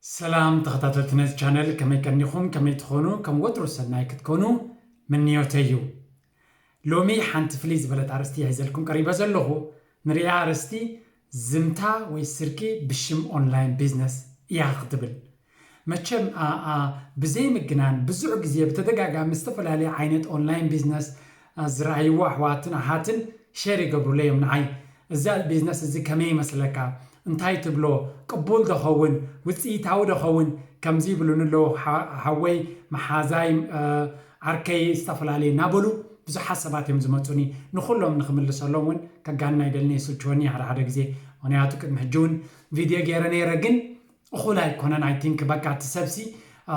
ሰላም ተኸታተልቲ ነዚ ቻነል፣ ከመይ ቀኒኹም? ከመይ ትኾኑ? ከም ወትሩ ሰናይ ክትኮኑ ምንዮተይ እዩ። ሎሚ ሓንቲ ፍልይ ዝበለት ኣርእስቲ ሒዘልኩም ቀሪበ ዘለኹ። ንሪኣ ኣርእስቲ ዝምታ ወይ ስርቂ ብሽም ኦንላይን ቢዝነስ እያ ክትብል። መቸም፣ ኣ፣ ኣ፣ ብዘይ ምግናን ብዙሕ ግዜ ብተደጋጋሚ ዝተፈላለየ ዓይነት ኦንላይን ቢዝነስ፣ ኣ፣ ዝረኣይዎ ኣሕዋትን ኣሓትን ሼር ይገብሩለይ እዮም ንዓይ። "እዛ ቢዝነስ እዚ ከመይ ይመስለካ? እንታይ ትብሎ? ቅቡል ዶ ኸውን? ውፅኢታዊ ዶ ኸውን?" ከምዚ ይብሉኒ ኣለዉ። ሓ-፣ ሓወይ፣ መሓዛይ፣ እ፣ ዓርከይ፣ ዝተፈላለየ እናበሉ ብዙሓት ሰባት እዮም ዝመፁኒ። ንኹሎም ንኽምልሰሎም እውን ከጋንን ኣይደልን፣ ይስልችወኒ ሓደ ሓደ ግዜ። ምኽንያቱ ቅድሚ ሕጂ እውን ቪድዮ ገይረ ነይረ፣ ግን እኹል ኣይኮነን። I think በቃ እቲ ሰብሲ፣ አ፣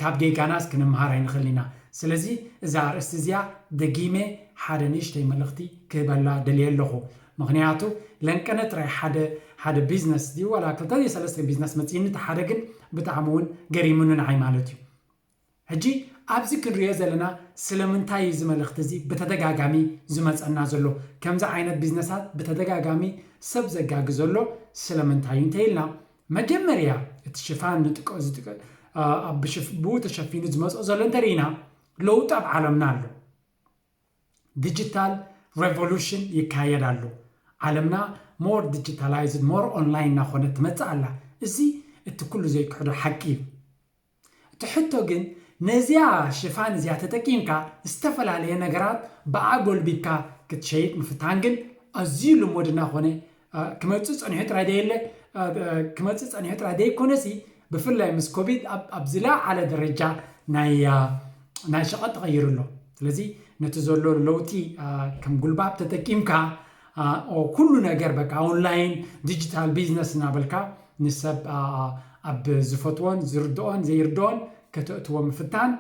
ካብ ጌጋናስ ክንምሃር ኣይንኽእል ኢና። ስለዚ እዛ ኣርእስቲ እዚኣ ደጊመ ሓደ ንእሽተይ መልእኽቲ ክህበላ ደልየ ኣለኹ። ምኽንያቱ ለንቀነ ጥራይ ሓደ፣ ሓደ ቢዝነስ ድዩ ዋላ ክልተ ድዩ ሰለስተ ቢዝነስ መፂእኒ፣ እቲ ሓደ ግን ብጣዕሚ እውን ገሪሙኒ ንዓይ ማለት እዩ። ሕጂ ኣብዚ ክንሪኦ ዘለና ስለምንታይ እዩ እዚ መልእኽቲ እዚ ብተደጋጋሚ ዝመፀና ዘሎ? ከምዚ ዓይነት ቢዝነሳት ብተደጋጋሚ ሰብ ዘጋጊ ዘሎ ስለምንታይ እዩ እንተኢልና፣ መጀመርያ እቲ ሽፋን ንጥቀ-፣ ዝጥቀ-፣ አ፣ ኣብ ብሽፍ-፣ ብኡ ተሸፊኑ ዝመፅኦ ዘሎ እንተርኢና፣ ለውጢ ኣብ ዓለምና ኣሎ። ዲጂታል ሬቮሉሽን ይካየድ ኣሎ። ዓለምና ሞር ዲጂታላይዝድ፣ ሞር ኦንላይን እናኾነት ትመፅእ ኣላ። እዚ እቲ ኩሉ ዘይክሕዶ ሓቂ እዩ። እቲ ሕቶ ግን፣ ነዚኣ ሽፋን እዚኣ ተጠቂምካ ዝተፈላለየ ነገራት ብኣ ጎልቢብካ ክትሸይጥ ምፍታን ግን ኣዝዩ ልሙድ እናኾነ፣ አ፣ ክመጽእ ጸኒሑ ጥራይ ደየለ፣ አ፣ አ፣ ክመጽእ ጸኒሑ ጥራይ ደይኮነሲ፣ ብፍላይ ምስ ኮቪድ ኣብ፣ ኣብ ዝለዓለ ደረጃ ናይ፣ አ፣ ናይ ሸቐጥ ተቐይሩ ኣሎ። ስለዚ ነቲ ዘሎ ለውጢ፣ አ፣ ከም ጉልባብ ተጠቂምካ፣ አ፣ ኦ፣ ኩሉ ነገር በቃ ኦንላይን ዲጂታል ቢዝነስ እናበልካ ንሰብ፣ አ፣ ኣብ ዝፈትዎን ዝርድኦን ዘይርድኦን ከተእትዎ ምፍታን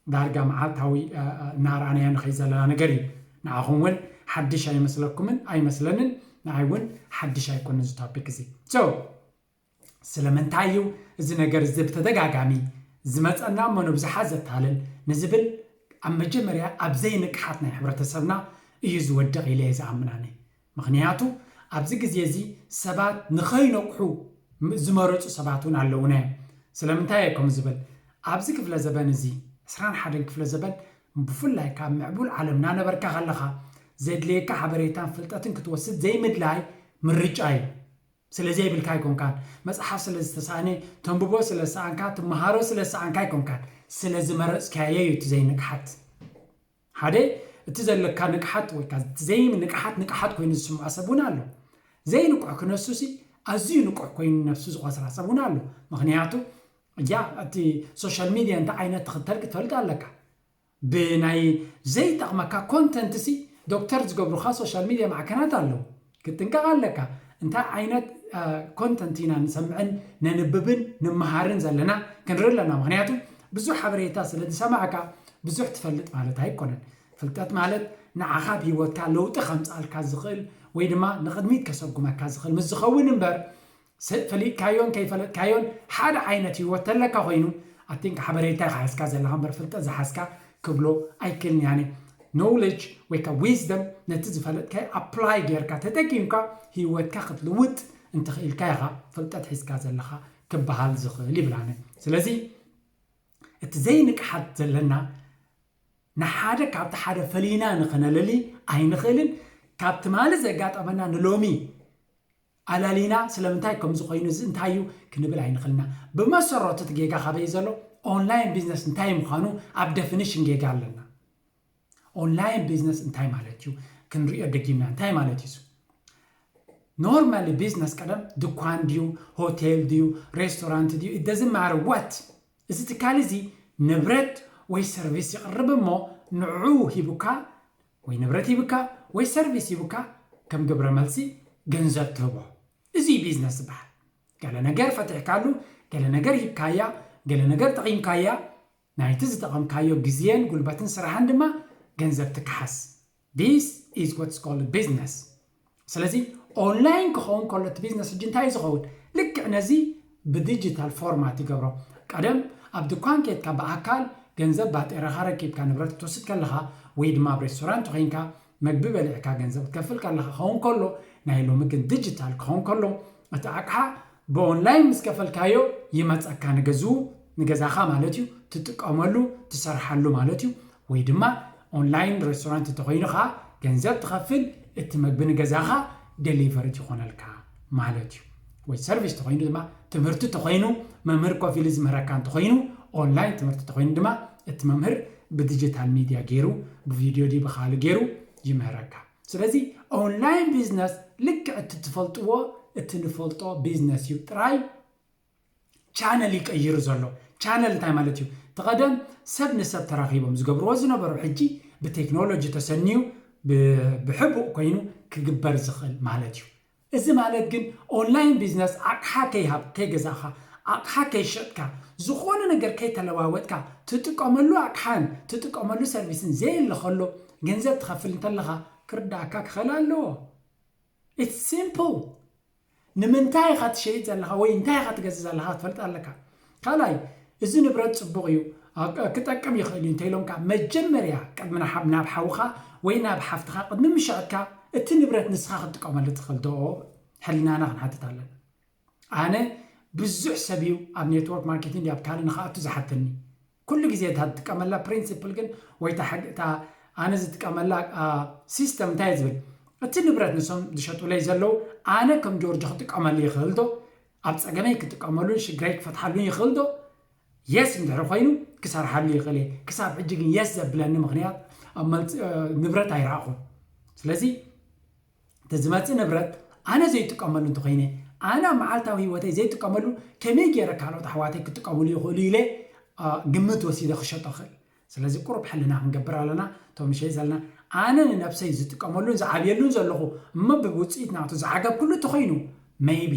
ዳርጋ መዓልታዊ፣ አ፣ አ፣ እናረኣናዮ ንኸይድ ዘለና ነገር እዩ። ንዓኹም እውን ሓድሽ ኣይመስለኩምን ኣይመስለንን፣ ንዓይ እውን ሓድሽ ኣይኮነን እዚ ቶፒክ እዚ። So፣ ስለምንታይ እዩ እዚ ነገር እዚ ብተደጋጋሚ ዝመፀና እሞ ንብዙሓት ዘታልል ንዝብል፣ ኣብ መጀመርያ ኣብ ዘይንቅሓት ናይ ሕብረተሰብና እዩ ዝወድቕ ኢለ እየ ዝኣምን ኣነ። ምኽንያቱ ኣብዚ ግዜ እዚ ሰባት ንኸይነቅሑ ም-፣ ዝመረፁ ሰባት እውን ኣለዉና እዮም። ስለምንታይ እየ ከምኡ ዝብል? ኣብዚ ክፍለ ዘበን እዚ፣ ዕስራን ሓደን ክፍለ ዘበን፣ ብፍላይ ካብ ምዕቡል ዓለም እናነበርካ ከለኻ፣ ዘድልየካ ሓበሬታን ፍልጠትን ክትወስድ ዘይምድላይ ምርጫ እዩ። ስለ ዘይብልካ ኣይኮንካን። መጽሓፍ ስለ ዝተሳእነ፣ ተንብቦ ስለ ዝሰኣንካ፣ ትመሃሮ ስለ ዝሰኣንካ ኣይኮንካን። ስለ ዝመረጽካዮ እዩ እቲ ዘይንቅሓት። ሓደ፣ እቲ ዘለካ ንቅሓት ወይ ከኣ እቲ ዘይንቅሓት ንቅሓት ኮይኑ ዝስምዖ ሰብ እውን ኣሎ። ዘይንቁሕ ክነሱሲ ኣዝዩ ንቁሕ ኮይኑ ነብሱ ዝቆጽራ ሰብ እውን ኣሎ። ምኽንያቱ፣ እያ፣ እቲ ሶሻል ሚድያ እንታይ ዓይነት ትኽተል ክትፈልጥ ኣለካ። ብናይ ዘይጠቕመካ ኮንተንት ሲ ዶክተር ዝገብሩኻ ሶሻል ሚድያ ማዕከናት ኣለዉ። ክትጥንቀቕ ኣለካ። እንታይ ዓይነት፣ አ፣ ኮንተንት ኢና ንሰምዕን ነንብብን ንመሃርን ዘለና ክንርኢ ኣለና። ምኽንያቱ ብዙሕ ሓበሬታ ስለ ዝሰማዕካ ብዙሕ ትፈልጥ ማለት ኣይኮነን። ፍልጠት ማለት ንዓኻ ኣብ ህይወትካ ለውጢ ከምጽኣልካ ዝኽእል ወይ ድማ ንቕድሚት ከሰጉመካ ዝኽእል ምስ ዝኸውን እምበር፣ ስ-፣ ፈሊጥካዮን ከይፈለጥካዮን ሓደ ዓይነት ህይወት ተለካ ኮይኑ፣ ኣቲንክ ሓበሬታ ኢኻ ሓዝካ ዘለኻ እምበር ፍልጠት ዝሓዝካ ክብሎ ኣይክእልን እየ ኣነ። ኖውሌጅ ወይ ከዓ ዊዝደም ነቲ ዝፈለጥካዮ ኣፕላይ ጌርካ ተጠቂምካ ህይወትካ ክትልውጥ እንተኽኢልካ ኢኻ ፍልጠት ሒዝካ ዘለኻ ክበሃል ዝኽእል ይብል ኣነ። ስለዚ እቲ ዘይንቅሓት ዘለና ንሓደ ካብቲ ሓደ ፈሊና ንኽነለሊ ኣይንኽእልን። ካብ ትማሊ ዘጋጠመና ንሎሚ ኣላሊና ስለምንታይ ከምዚ ኮይኑ እዚ እንታይ እዩ ክንብል ኣይንኽእልና። ብመሰረቱ እቲ ጌጋ ካበይ ዘሎ? ኦንላይን ቢዝነስ እንታይ ምዃኑ ኣብ ደፊኒሽን ጌጋ ኣለና። ኦንላይን ቢዝነስ እንታይ ማለት እዩ? ክንሪኦ ደጊምና እንታይ ማለት እዩ? ኖርማሊ ቢዝነስ ቀደም ድኳን ድዩ፣ ሆቴል ድዩ፣ ሬስቶራንት ድዩ፣ it doesn't matter what፣ እዚ ትካል እዚ ንብረት ወይ ሰርቪስ ይቕርብ እሞ ንዑ ሂቡካ ወይ ንብረት ሂቡካ ወይ ሰርቪስ ሂቡካ ከም ግብረ መልሲ ገንዘብ ትህቦ። እዚ እዩ ቢዝነስ ዝበሃል። ገለ ነገር ፈቲሕካሉ፣ ገለ ነገር ሂብካያ፣ ገለ ነገር ጠቒምካያ፣ ናይቲ ዝጠቐምካዮ ግዜን ጉልበትን ስራሕን ድማ ገንዘብ ትከሓስ። This is what's called business። ስለዚ ኦንላይን ክኸውን ከሎ እቲ ቢዝነስ ሕጂ እንታይ እዩ ዝኸውን? ልክዕ ነዚ ብዲጂታል ፎርማት ይገብሮ። ቀደም ኣብ ድኳን ኬድካ ብኣካል ገንዘብ ባጤራኻ ረኪብካ ንብረት ክትወስድ ከለኻ ወይ ድማ ኣብ ሬስቶራንት ኮይንካ መግቢ በሊዕካ ገንዘብ ክትከፍል ከለኻ ክኸውን ከሎ፣ ናይ ሎሚ ግን ዲጂታል ክኸውን ከሎ እቲ ኣቕሓ ብኦንላይን ምስ ከፈልካዮ ይመፀካ ንገዝኡ ንገዛኻ ማለት እዩ። ትጥቀመሉ ትሰርሓሉ ማለት እዩ። ወይ ድማ ኦንላይን ሬስቶራንት እንተኾይኑ ከዓ ገንዘብ ትኸፍል፣ እቲ መግቢ ንገዛኻ ደሊቨሪ ይኾነልካ ማለት እዩ። ወይ ሰርቪስ ተኾይኑ ድማ ትምህርቲ ተኾይኑ መምህር ኮፍ ኢሉ ዝምህረካ እንተኾይኑ፣ ኦንላይን ትምህርቲ ተኾይኑ ድማ እቲ መምህር ብዲጂታል ሚድያ ገይሩ ብቪድዮ ድዩ ብካል ገይሩ ይምህረካ። ስለዚ ኦንላይን ቢዝነስ ልክዕ እቲ ትፈልጥዎ እቲ ንፈልጦ ቢዝነስ እዩ ጥራይ። ቻነል ይቀይሩ ዘሎ። ቻነል እንታይ ማለት እዩ? ተቐደም ሰብ ንሰብ ተራኺቦም ዝገብርዎ ዝነበሩ ሕጂ ብቴክኖሎጂ ተሰንዩ ብሕቡእ ኮይኑ ክግበር ዝኽእል ማለት እዩ። እዚ ማለት ግን ኦንላይን ቢዝነስ ኣቕሓ ከይሃብ ከይገዛእካ ኣቕሓ ከይሸጥካ ዝኾነ ነገር ከይተለዋወጥካ ትጥቀመሉ ኣቕሓን ትጥቀመሉ ሰርቪስን ዘየለ ከሎ ገንዘብ ትኸፍል እንተለኻ ክርዳእካ ክኽእል ኣለዎ። It's simple። ንምንታይ ኢኻ ትሸይጥ ዘለኻ ወይ እንታይ ኢኻ ትገዝእ ዘለኻ ክትፈልጥ ኣለካ። ካልኣይ፣ እዚ ንብረት ጽቡቕ እዩ፣ ክጠቅም ይኽእል እዩ እንተኢሎምካ መጀመርያ ቅድሚ ናብ ሓውኻ ወይ ናብ ሓፍትኻ ቅድሚ ምሻጥካ እቲ ንብረት ንስኻ ክትጥቀመሉ ትኽእል ዶ? ሕልናና ክንሓትት ኣለና። ኣነ ብዙሕ ሰብ እዩ ኣብ ኔትወርክ ማርኬቲንግ ኣብ ካልእ ንኽኣቱ ዝሓተኒ። ኩሉ ግዜ እታ ትጥቀመላ ፕሪንሲፕል ግን ወይ እታ ኣነ ዝጥቀመላ ሲስተም እንታይ ዝብል እቲ ንብረት ንሶም ዝሸጡለይ ዘለዉ ኣነ ከም ጆርጆ ክጥቀመሉ ይኽእል ዶ? ኣብ ፀገመይ ክጥቀመሉን ሽግረይ ክፈትሓሉን ይኽእል ዶ? የስ እንድሕር ኮይኑ ክሰርሓሉ ይኽእል እየ። ክሳብ ሕጂ ግን የስ ዘብለኒ ምኽንያት ኣብ ንብረት ኣይረኣኹን። ስለዚ እቲ ዝመፅእ ንብረት ኣነ ዘይጥቀመሉ እንተኮይነ ኣነ ኣብ መዓልታዊ ህይወተይ ዘይጥቀመሉ ከመይ ገይረ ካልኦት ኣሕዋተይ ክጥቀምሉ ይኽእሉ ኢለ ግምት ወሲደ ክሸጦ ክእል። ስለዚ ቁሩብ ሕልና ክንገብር ኣለና። እቶም ንሸይ ዘለና ኣነ ንነብሰይ ዝጥቀመሉን ዝዓብየሉን ዘለኹ እሞ ብውፅኢት ናቱ ዝዓገብኩሉ እንተኮይኑ መይቢ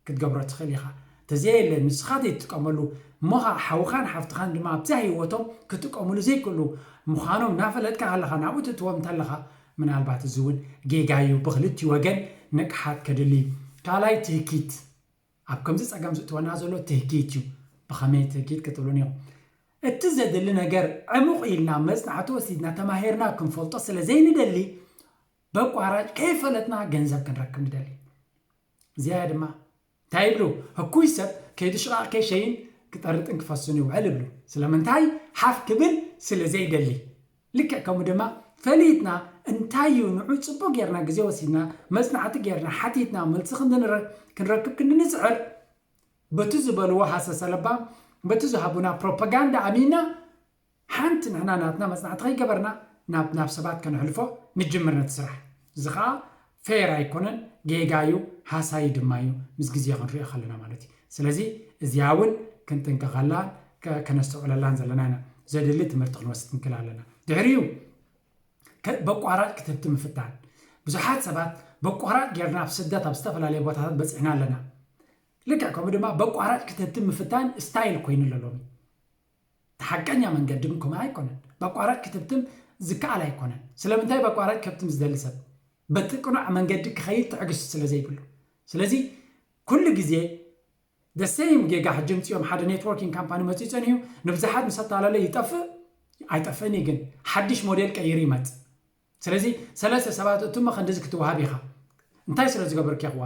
ክትገብሮ ትኽእል ኢኻ። ተዘየለ ንስኻ ዘይትጥቀመሉ እሞ ኸዓ ሓውኻን ሓፍትኻን ድማ ኣብዛ ህይወቶም ክጥቀምሉ ዘይክእሉ ምዃኖም እናፈለጥካ ከለኻ ናብኡ ትእትዎም እንተለኻ ምናልባት እዚ እውን ጌጋ እዩ። ብክልቲ ወገን ንቅሓት ከድሊ እዩ። ካልኣይ ትህኪት ኣብ ከምዚ ጸገም ዝእትወና ዘሎ ትህኪት እዩ። ብኸመይ ትህኪት ክትብሉን ኢኹም። እቲ ዘድሊ ነገር ዕሙቕ ኢልና መጽናዕቲ ወሲድና ተማሂርና ክንፈልጦ ስለ ዘይንደሊ በቋራጭ ከይፈለጥና ገንዘብ ክንረክብ ንደሊ። እዚኣ ድማ እንታይ ይብሉ? ህኩይ ሰብ ከይዱ ሽቓቕ ከይሸይን ክጠርጥን ክፈሱን ይውዕል ይብሉ። ስለምንታይ? ሓፍ ክብል ስለ ዘይደሊ። ልክዕ ከምኡ ድማ ፈሊጥና እንታይ እዩ ንዑ ጽቡቕ ጌርና ግዜ ወሲድና መጽናዕቲ ጌርና ሓቲትና መልሲ ክንረክብ ክንንጽዕር በቲ ዝበልዎ ሃሰሰ ለባም በቲ ዝሃቡና ፕሮፓጋንዳ ኣሚና ሓንቲ ንሕና ናትና መጽናዕቲ ከይገበርና ናብ ናብ ሰባት ከነሕልፎ ንጅምር ነቲ ስራሕ። እዚ ኸዓ ፌር ኣይኮነን፣ ጌጋ እዩ፣ ሃሳይ ድማ እዩ ምስ ግዜ ክንሪኦ ከለና ማለት እዩ። ስለዚ እዚኣ እውን ክንጥንቀቐላን ከነስተውዕለላን ዘለና ኢና። ዘድሊ ትምህርቲ ክንወስድ ክንክእል ኣለና። ድሕሪኡ በቋራጭ ክትህብቲ ምፍታን። ብዙሓት ሰባት በቋራጭ ጌርና ኣብ ስደት ኣብ ዝተፈላለየ ቦታታት በፂሕና ኣለና። ልክዕ ከምኡ ድማ በቋራጭ ክትህብቲ ምፍታን ስታይል ኮይኑ ኣሎ ሎሚ። እቲ ሓቀኛ መንገዲ ግን ከምኡ ኣይኮነን። በቋራጭ ክትህብትም ዝከኣል ኣይኮነን። ስለምንታይ በቋራጭ ክህብትም ዝደሊ ሰብ በቲ ቅኑዕ መንገዲ ክኸይድ ትዕግስቲ ስለ ዘይብሉ። ስለዚ ኩሉ ግዜ the same ጌጋ ሕጂ ምፅኦም ሓደ ኔትወርኪንግ ካምፓኒ መፅኡ ፀኒሑ ንብዙሓት ምስ ኣታለለ ይጠፍእ ኣይጠፍእን እዩ፣ ግን ሓድሽ ሞዴል ቀይሩ ይመፅእ። ስለዚ ሰለስተ ሰባት እቱመ ከንድዚ ክትወሃብ ኢኻ እንታይ ስለ ዝገበርክ ይኽዋ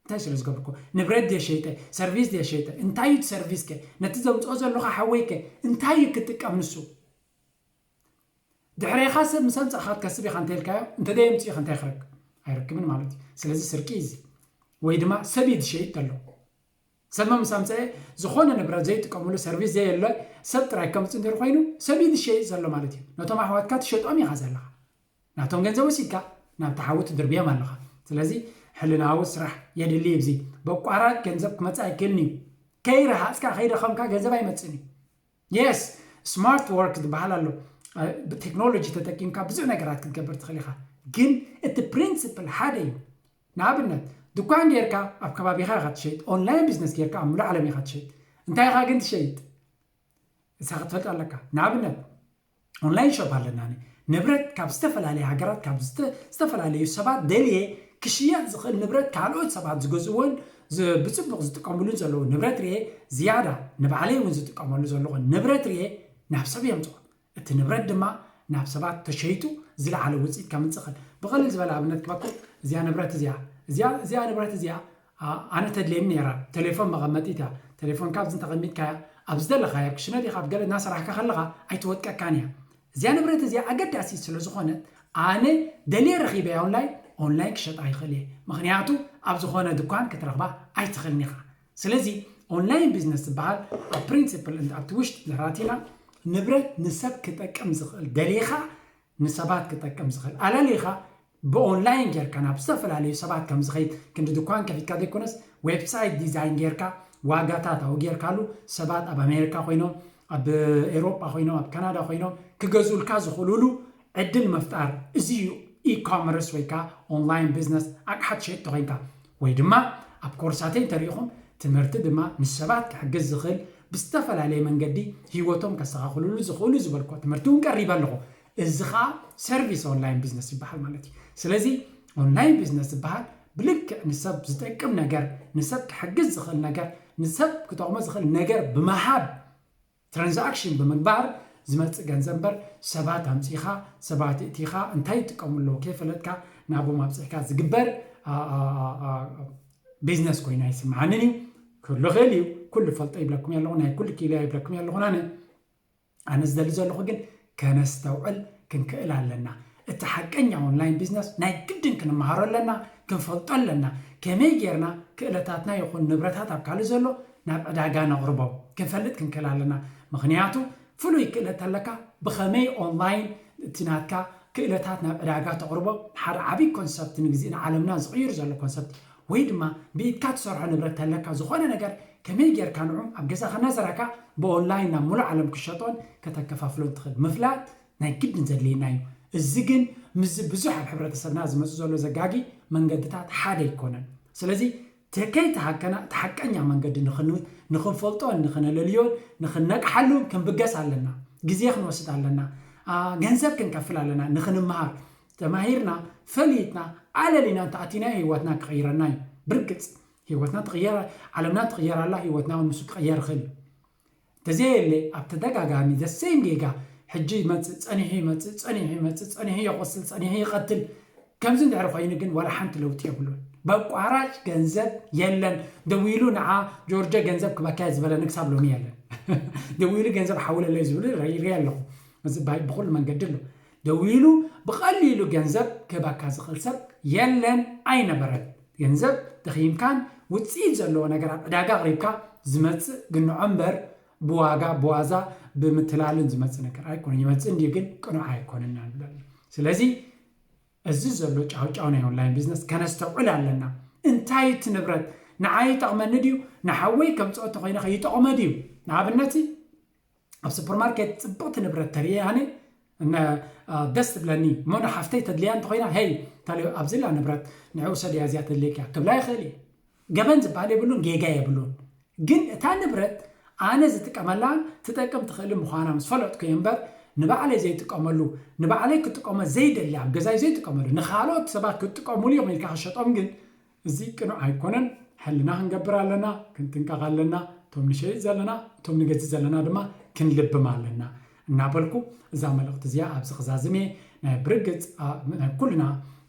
እንታይ ስለ ዝገብርኩ ንብረት ድየ ሸይጠ ሰርቪስ ድየ ሸይጠ እንታይ እዩ ሰርቪስ ከ ነቲ ዘምፅኦ ዘለኹ ሓወይ ከ እንታይ እዩ ክጥቀም ንሱ ድሕሬኻ ሰብ ምስ ኣምፃእኻ ክትከስብ ኢኻ እንተልካዮ እንተዘየምፅኡ እንታይ ክረክብ ኣይረክብን ማለት እዩ። ስለዚ ስርቂ እዚ ወይ ድማ ሰብ እዩ ዝሸይጥ ዘሎ ሰብ ምስ ኣምፀአ ዝኾነ ንብረት ዘይጥቀምሉ ሰርቪስ ዘየለ ሰብ ጥራይ ከምፅ እንድር ኮይኑ ሰብ እዩ ዝሸይጥ ዘሎ ማለት እዩ። ነቶም ኣሕዋትካ ትሸጦም ኢኻ ዘለኻ ናቶም ገንዘብ ወሲድካ ናብቲ ሓዊ ትድርብዮም ኣለኻ። ስለዚ ሕልናዊ ስራሕ የድሊ እዩ። እዚ በቋራጭ ገንዘብ ክመፅእ ኣይክእልን እዩ። ከይረሃፅካ ከይደኸምካ ገንዘብ ኣይመፅእን እዩ። የስ ስማርት ወርክ ዝበሃል ኣሎ። ብቴክኖሎጂ ተጠቂምካ ብዙሕ ነገራት ክትገብር ትኽእል ኢኻ። ግን እቲ ፕሪንስፕል ሓደ እዩ። ንኣብነት ድኳን ጌርካ ኣብ ከባቢኻ ኢኻ ትሸይጥ። ኦንላይን ቢዝነስ ጌርካ ኣብ ሙሉእ ዓለም ኢኻ ትሸይጥ። እንታይ ኢኻ ግን ትሸይጥ? እሳ ክትፈልጥ ኣለካ። ንኣብነት ኦንላይን ሾፕ ኣለና ንብረት ካብ ዝተፈላለየ ሃገራት ካብ ዝተፈላለዩ ሰባት ደልየ ክሽየጥ ዝኽእል ንብረት ካልኦት ሰባት ዝገዝእዎን ብፅቡቕ ዝጥቀምሉን ዘለዉ ንብረት ርየ ዝያዳ ንባዕለይ እውን ዝጥቀመሉ ዘለኹ ንብረት ርየ ናብ ሰብ የምፅኦ እቲ ንብረት ድማ ናብ ሰባት ተሸይጡ ዝለዓለ ውፅኢት ከምፅእ ይኽእል። ብቐልል ዝበለ ኣብነት ክበኩም እዚኣ ንብረት እዚኣ እዚኣ ንብረት እዚኣ ኣነ ተድልየኒ ነይራ። ቴሌፎን መቐመጢት እያ። ቴሌፎንካ ኣብዚ እንተቐሚጥካያ፣ ኣብ ዝደለኻዮ ክሽነ ዲኻ ኣብ ገለ እናሰራሕካ ከለኻ ኣይትወድቀካን እያ። እዚኣ ንብረት እዚኣ ኣገዳሲት ስለ ዝኾነት ኣነ ደልየ ረኺበያ ኦንላይን ኦንላይን ክሸጣ ይኽእል እየ። ምኽንያቱ ኣብ ዝኾነ ድኳን ክትረኽባ ኣይትኽእልን ኢኻ። ስለዚ ኦንላይን ቢዝነስ ዝበሃል ኣብ ፕሪንሲፕል ኣብቲ ውሽጢ ዘራቲና ንብረት ንሰብ ክጠቅም ዝኽእል ደሊኻ ንሰባት ክጠቅም ዝኽእል ኣላሊኻ ብኦንላይን ጌርካ ናብ ዝተፈላለዩ ሰባት ከም ዝኸይድ ክንዲ ድኳን ከፊትካ ዘይኮነስ ዌብሳይት ዲዛይን ጌርካ ዋጋታት ኣው ጌርካሉ ሰባት ኣብ ኣሜሪካ ኮይኖም ኣብ ኤሮጳ ኮይኖም ኣብ ካናዳ ኮይኖም ክገዙልካ ዝኽእሉሉ ዕድል ምፍጣር እዚ እዩ። ኢኮመርስ ወይ ከዓ ኦንላይን ቢዝነስ ኣቅሓ ትሸይጥ ተኮይንካ ወይ ድማ ኣብ ኮርሳተይ እንተሪኢኹም ትምህርቲ ድማ ንሰባት ክሕግዝ ዝኽእል ብዝተፈላለየ መንገዲ ህይወቶም ከስተኻኽልሉ ዝኽእሉ ዝበልኮ ትምህርቲ እውን ቀሪበ ኣለኹ። እዚ ከዓ ሰርቪስ ኦንላይን ቢዝነስ ይበሃል ማለት እዩ። ስለዚ ኦንላይን ቢዝነስ ዝበሃል ብልክዕ ንሰብ ዝጠቅም ነገር ንሰብ ክሕግዝ ዝኽእል ነገር ንሰብ ክጠቕሞ ዝኽእል ነገር ብምሃብ ትራንዛክሽን ብምግባር ዝመፅእ ገንዘብ እምበር ሰባት ኣምፂኻ ሰባት እእቲኻ እንታይ ይጥቀሙ ኣለዉ ከይፈለጥካ ናብኦም ኣብፅሕካ ዝግበር ቢዝነስ ኮይኑ ኣይስምዓንን እዩ። ክህሉ ይኽእል እዩ። ኩሉ ፈልጦ ይብለኩም ኣለኹ ናይ ኩሉ ክኢላ ይብለኩም ኣለኹ ኣነ ኣነ ዝደሊ ዘለኹ ግን ከነስተውዕል ክንክእል ኣለና። እቲ ሓቀኛ ኦንላይን ቢዝነስ ናይ ግድን ክንመሃሮ ኣለና፣ ክንፈልጦ ኣለና። ከመይ ጌርና ክእለታትና ይኹን ንብረታት ኣብ ካልእ ዘሎ ናብ ዕዳጋ ነቕርቦ ክንፈልጥ ክንክእል ኣለና። ምኽንያቱ ፍሉይ ክእለት ኣለካ ብኸመይ ኦንላይን እቲ ናትካ ክእለታት ናብ ዕዳጋ ተቕርቦ ሓደ ዓብዪ ኮንሰፕት ንግዜ ንዓለምና ዝቕይር ዘሎ ኮንሰፕት ወይ ድማ ብኢድካ ትሰርሖ ንብረት ተለካ ዝኾነ ነገር ከመይ ጌርካ ንዑ ኣብ ገዛኻ እናዘራካ ብኦንላይን ናብ ሙሉእ ዓለም ክሸጦን ከተከፋፍሎን ትኽእል ምፍላጥ ናይ ግድን ዘድልየና እዩ። እዚ ግን ምስዚ ብዙሕ ኣብ ሕብረተሰብና ዝመፅእ ዘሎ ዘጋጊ መንገድታት ሓደ ኣይኮነን። ስለዚ ተከይተሃከና እቲ ሓቀኛ መንገዲ ንኽንፈልጦን ንኽነለልዮን ንኽነቅሓሉን ክንብገስ ኣለና። ግዜ ክንወስድ ኣለና። ገንዘብ ክንከፍል ኣለና ንኽንምሃር። ተማሂርና ፈሊጥና ኣለሊና እንተኣቲና ህይወትና ክቕይረና እዩ። ብርግፅ ህይወትና ትቕየር፣ ዓለምና ትቕየር ኣላ፣ ህይወትና እውን ንሱ ክቕየር ይኽእል እዩ። ተዘየለ ኣብ ተደጋጋሚ ዘሰይም ጌጋ ሕጂ ይመፅእ ፀኒሑ ይመፅእ ፀኒሑ ይመፅእ ፀኒሑ ይቆስል ፀኒሑ ይቐትል ከምዚ እንድሕር ኮይኑ ግን ዋላ ሓንቲ ለውጢ የብሉን። በቋራጭ ገንዘብ የለን። ደዊሉ ንዓ ጆርጆ ገንዘብ ክበካየ ዝበለኒ ክሳብ ሎሚ የለን። ደዊሉ ገንዘብ ሓውለለይ ዝብሉ ይርኢ ኣለኹ። እዚ ባይ- ብኹሉ መንገዲ ኣሎ። ደዊሉ ብቐሊሉ ገንዘብ ክህበካ ዝኽእል ሰብ የለን ኣይነበረን። ገንዘብ ደኺምካን ውፅኢት ዘለዎ ነገር ኣብ ዕዳጋ ኣቕሪብካ ዝመፅእ ግንዖ እምበር ብዋጋ ብዋዛ ብምትላልን ዝመፅእ ነገር ኣይኮነን። ይመፅእ እንዲዩ ግን ቅኑዕ ኣይኮነን ኢና ንብል ኣለና። ስለዚ እዚ ዘሎ ጫውጫው ናይ ኦንላይን ቢዝነስ ከነስተውዕል ኣለና። እንታይ እቲ ንብረት ንዓይ ይጠቕመኒ ድዩ ንሓወይ ከምፅኦ ተኮይነ ከይጠቕሞ ድዩ? ንኣብነት ኣብ ሱፐርማርኬት ፅብቕቲ ንብረት ተርእየ ኣነ ደስ ትብለኒ እሞ ንሓፍተይ ተድልያ እንተኮይና ሄይ ታለ ኣብዚ ላ ንብረት ንዕኡ ሰድያ እዚኣ ተድልየኪያ ክብላ ይኽእል እየ። ገበን ዝበሃል የብሉን ጌጋ የብሉን። ግን እታ ንብረት ኣነ ዝጥቀመላን ትጠቅም ትኽእልን ምዃና ምስ ፈለጥኩ እየ እምበር ንባዕለይ ዘይጥቀመሉ ንባዕለይ ክጥቀሞ ዘይደሊ ኣብ ገዛይ ዘይጥቀመሉ ንካልኦት ሰባት ክጥቀሙሉ እዮም ኢልካ ክሸጦም ግን እዚ ቅኑዕ ኣይኮነን። ሕልና ክንገብር ኣለና፣ ክንጥንቀቕ ኣለና። እቶም ንሸይጥ ዘለና፣ እቶም ንገዝእ ዘለና ድማ ክንልብም ኣለና እናበልኩ እዛ መልእኽቲ እዚኣ ኣብዚ ክዛዝም እየ። ናይ ብርግፅ ኣ- ናይ ኩልና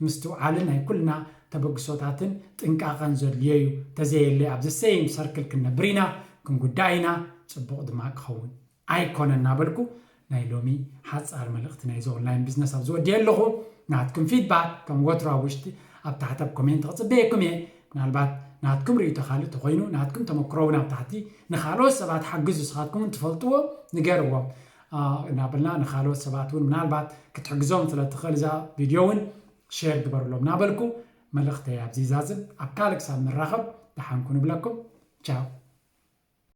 ምስትውዓልን ናይ ኩልና ተበግሶታትን ጥንቃቐን ዘድልዮ እዩ። ተዘየለ ኣብዚ ሰይም ሰርክል ክንነብር ኢና፣ ክንጉዳእ ኢና፣ ፅቡቕ ድማ ክኸውን ኣይኮነ እናበልኩ ናይ ሎሚ ሓፃር መልእኽቲ ናይዚ ኦንላይን ቢዝነስ ኣብ ዝወድየ ኣለኹ። ናትኩም ፊድባክ ከም ወትሩ ኣብ ውሽጢ ኣብ ታሕቲ ኣብ ኮሜንት ክፅበየኩም እየ። ምናልባት ናትኩም ርእይቶ ካልእ ተኮይኑ ናትኩም ተመክሮ እውን ኣብ ታሕቲ ንካልኦት ሰባት ሓግዙ ስኻትኩም እውን ትፈልጥዎ ንገርዎም እናበልና ንካልኦት ሰባት እውን ምናልባት ክትሕግዞም ስለትኽእል እዛ ቪድዮ እውን ሼር ግበርሎም እናበልኩ መልእኽተይ ኣብዚ ይዛዝም። ኣብ ካልእ ክሳብ ንራኸብ ደሓንኩ ንብለኩም። ቻው።